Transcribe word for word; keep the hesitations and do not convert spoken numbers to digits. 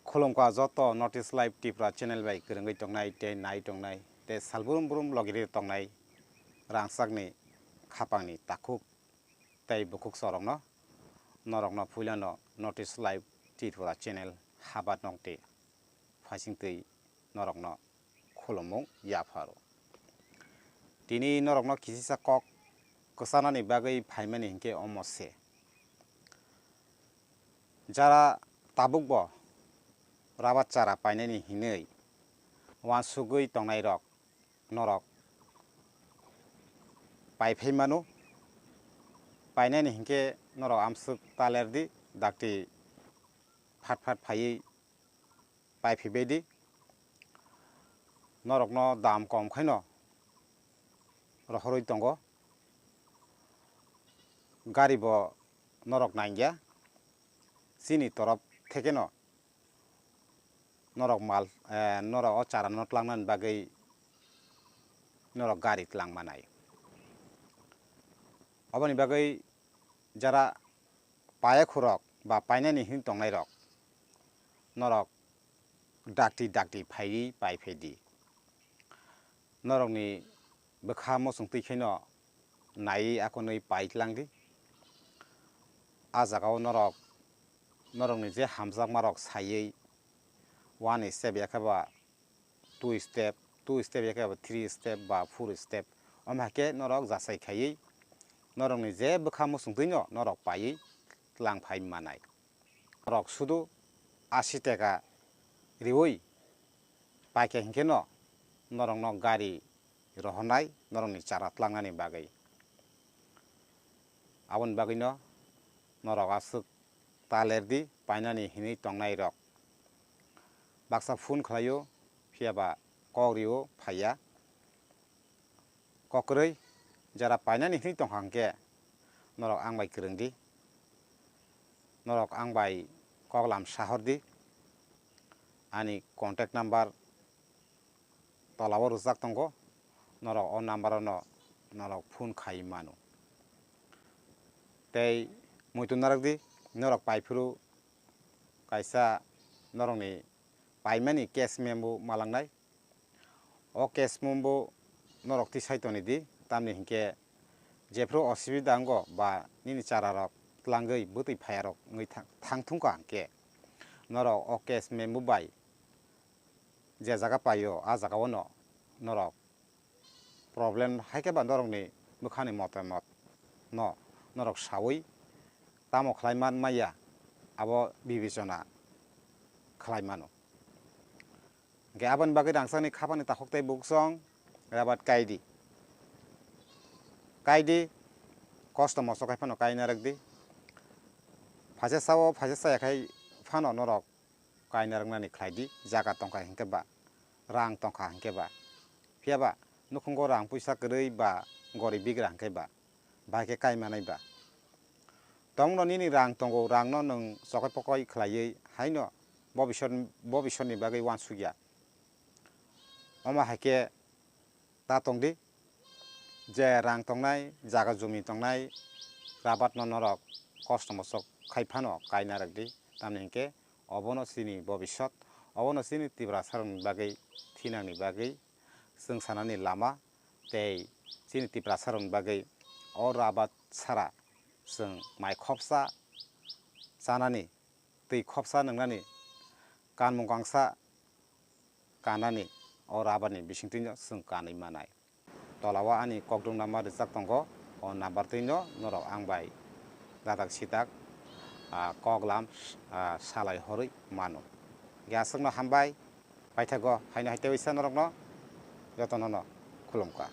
Khulumkha joto North East Live Tripura channel bai kwrwngwi tongnai tei nai tongnai tei salbrum brum logiri tongnai rangchakni khapangni takhuk tei bukhuk sorokno, norokno puilano North East Live Tripura channel habat nongti phaisingtwi norokno khulumung yapharo. Tini norokno kisisa kok kwchanani bagwi phaimani hinkhe omo se. Jara tabukbo rabat chara painani hinwi uansugwi tongnairok norok paiphai mano. Painani hinkhe norok amswk taler di, dakti phat phat phaiwi paiphibai di. Norokno dam kom khaino rohorwi tongo. Gari bo norok nangya, chini torop thekeno norok mal, eh, norok o charano tlangnani bagwi norok gari tlang manai. Oboni bagwi jara payakhurok ba painani hin tongnairok norok dakti dakti phaiwi paiphai di. Norokni bwkha muchung twi khaino naiwi akonwi pai tlang di. A jagao norok, norokni je hamjakmarok saiwi one step ya khe ba two step, two step ya khe ba three step ba four step, omo hai khe norok jasai khaiwi norokni je bwkha muchung twino norok paiwi tlang phai manai. Norok sudu asi taka riwi paikha hinkhe no norokno gari rohornai norokni chara tlangnani bagwi. Aboni bagwino norok aswk taler di painani hinwi tongnairok. Baksa phone khlaio, phiyaba kok rio phaiya. Kokrwi jara painani hinwi tongkha hinkhe norok ang bai kwrwng di, norok ang bai koklam sahor di. Ani contact number tolao rwjak tongo, norok o number-o no norok phone khai mano. Tei muitu narwk di, norok paiphuru kaisa norokni paimani cash memo malangnai. O cash memo bo norok tisai toni di, tamni hinkhe jephru osubida wngo ba nini chararok tlangwi bwtwi phayarok wngwi thang, thang thungkha hinkhe norok o cash memo bai je jaga paio, a jagao no norok problem hai khe ba norokni bwkhani motamot no norok saui tamo khlai man maya, abo bibechona khlai mano. Hinkhe aboni bagwi rangchakni khapangni takhuk tei buksong rabat kai di. Kai di, kosto moso khai phano kaina rwk di. Phaisa sao, phaisa chaya khai phano norok kaina rwknani khlai di, jaga tongkha hinkhe ba, rang tongkha hinkhe ba. Phiya ba, nukhungo rang puisa kwrwi ba, gorib bigra hinkhe ba, bahai khe kai manai ba. Tongno nini rang tongo, rangno nwng chokoi pokoi khlaiwi haino bobisor, bobisor ni bagwi uansukya. Omo hai khe ta tong di, je rang tongnai, jaga jumi tongnai, rabat no norok kosto mosok khai phano kaina rwk di, tamni hinkhe obono chini bobisot, obono chini Tiprasa rokni bagwi thinangni bagwi chwng sanani lama tei chini Tiprasa rokni bagwi o rabat sara chwng mai khopsa chanani, twi khopsa nwngnani, kanmung kangsa kanani, o rabarni bisingtwino chwng kanwi manai. Tolao ani kokdwng number rijak tongo, o number twino norok ang bai dadak sidak, ah, koklam, ah, salai horwi mano. Hwnkhe aswkno hambai, paithago haino hai tei waisa norokno jotono no khulumkha.